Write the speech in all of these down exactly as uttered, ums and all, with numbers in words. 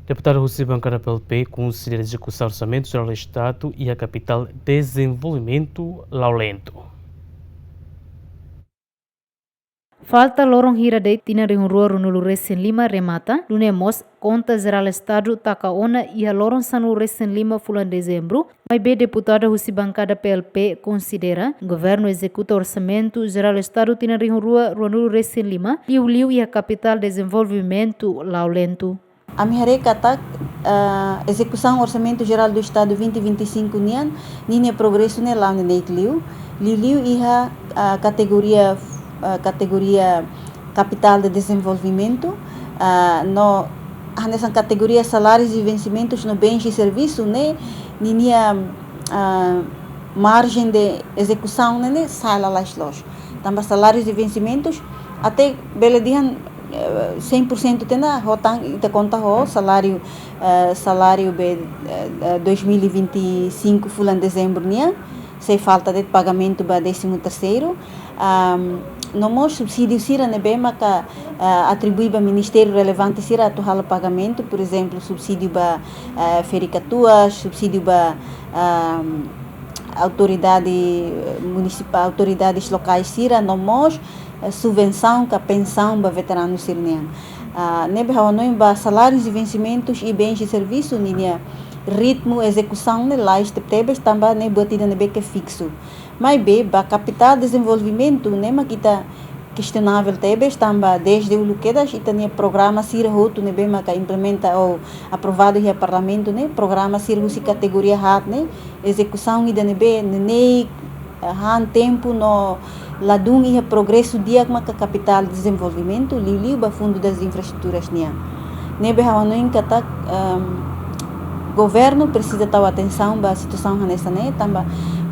Deputadu husi bankada P L P konsidera ezekusaun Orsamentu Jerál Estadu iha kapitál dezenvolvimentu la'o lentu. Falta loron hira de'it tinan rihun rua ruanulu resin lima remata, nune'e mós Konta Jerál Estadu taka ona iha loron sanulu resin lima fulan Dezembru, maibé deputada husi bankada P L P konsidera governu ezekuta Orsamentu Jerál Estadu tinan rihun rua ruanulu resin lima liuliu iha kapitál dezenvolvimentu la'o lentu. Ami haree katak, ah, ezekusaun Orsamentu Jerál do Estadu vinte vinte e cinco nian, ninia progresu ne'e la'o neineik liu, liuliu iha, ah, kategoria, ah, kategoria kapitál de dezenvolvimentu, ah, no hanesan kategoria salárius e vensimentus no bens e servisu ne'e, ninia, ah, marjen de ezekusaun ne'e, ne'e sa'e lalais loos. Tanba salárius e vensimentus, até bele dehan, eh, cem por cento tiha ona ho tan, ita konta ho saláriu, eh, saláriu be, eh, eh, dois mil e vinte e cinco fulan Dezembru nian, sei falta de'it pagamentu ba décimo terceiro. Am, no mós subsídiu sira ne'ebé maka, ah, atribui ba ministériu relevante sira atu halo pagamentu, por ezemplu, subsídiu ba, ah, ferik-katuas, subsídiu ba, am, autoridade, eh, munisipál, autoridades lokais sira, no mós, eh, subvensaun ka pensaun ba veteranu sira-nian. Ah, ne'ebé ha'u hanoin ba salárius e vensimentus i bens e servisu ninia ritmu ezekusaun ne'e lais tebetebes tanba ne'e buat ida ne'ebé ke fiksu. Maibé ba kapitál dezenvolvimentu ne'e mak ita kestionavel tebes tanba dezde uluk kedas ita-nia programa sira hotu ne'ebé maka implementa ou aprovadu iha parlamentu ne'e, programa sira husi kategoria haat ne'e, ezekusaun ida ne'ebé neineik, eh, han tempu no ladún iha progresu di'ak maka kapitál dezenvolvimentu, liuliu ba Fundu das Infraestruturas nian. Ne'ebé ha'u hanoin katak, em, governu presiza tau atensaun ba situasaun hanesan ne'e, tanba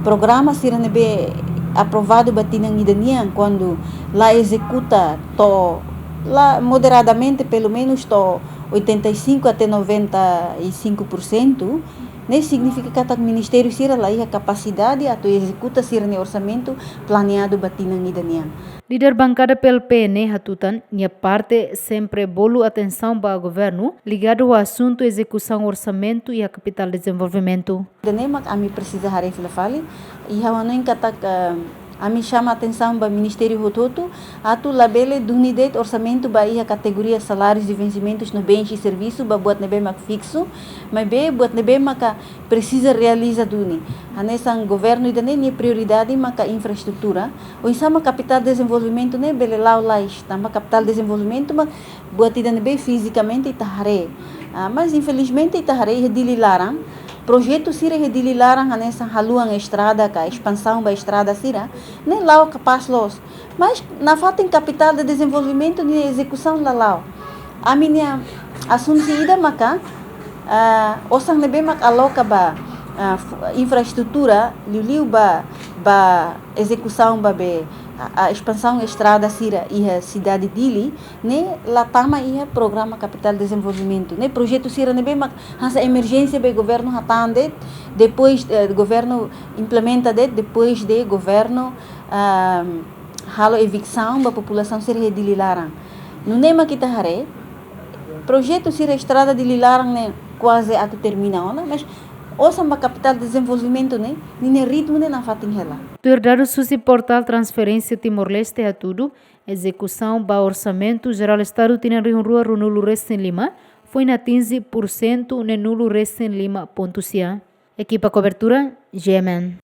programa sira ne'ebé aprovadu ba tinan ida nian, kuandu la ezekuta to'o, la moderadamente, pelumenus to'o oitenta e cinco até noventa e cinco por cento, ne'e signifika katak ministériu sira la iha kapasidade atu ezekuta sira-nia orsamentu planeadu ba tinan ida nian. Líder bankada P L P ne'e hatutan, nia parte sempre bolu atensaun ba governu ligadu ho asuntu ezekusaun orsamentu iha kapitál dezenvolvimentu. Ida-ne'e mak ami presiza haree fila fali, i ha'u hanoin katak, eh, ami xama atensaun ba ministériu hotu-hotu, atu labele duni de'it orsamentu ba iha kategoria salárius e vensimentus no bens e servisu ba buat ne'ebé mak fiksu, maibé buat ne'ebé maka presiza realiza duni. Hanesan governu ida-ne'e nia prioridade maka infraestrutura, oinsá mak kapitál dezenvolvimentu ne'e bele la'o lais, tanba kapitál dezenvolvimentu mak buat ida ne'ebé fizikamente ita haree. Ah, mas infelizmente ita haree iha Dili laran, projetu sira iha Dili laran hanesan haluan estrada ka espansaun ba estrada sira, ne'e la'o kapás loos. Mas nafatin kapitál de dezenvolvimentu nia ezekusaun la la'o. Ami-nia asumsi ida maka, ah, osan ne'ebé mak aloka ba, ah, fu-, infraestrutura, liuliu ba, ba ezekusaun ba be, a, a espansaun estrada sira iha sidade Dili, ne'e la tama iha programa kapitál dezenvolvimentu. Ne'e projetu sira ne'ebé mak hanesan emerjénsia be governu hatán de'it, depois, eh, governu implementa de'it, depois de governu, ah, halo eviksaun ba populasaun sira iha Dili laran. Nune'e mak ita haree, projetu sira estrada Dili laran ne'e kuaze atu termina ona, mas osan ba kapitál dezenvolvimentu ne'e, ninia ritmu ne'e nafatin hela. Tuir dadus husi portál Transferência Timor-Leste hatudu, ezekusaun ba Orsamentu Jerál Estadu tinan rihun rua ruanulu resin lima foin atinje porsentu neenulu resin lima pontu sia. Ekipa kobertura, G M N.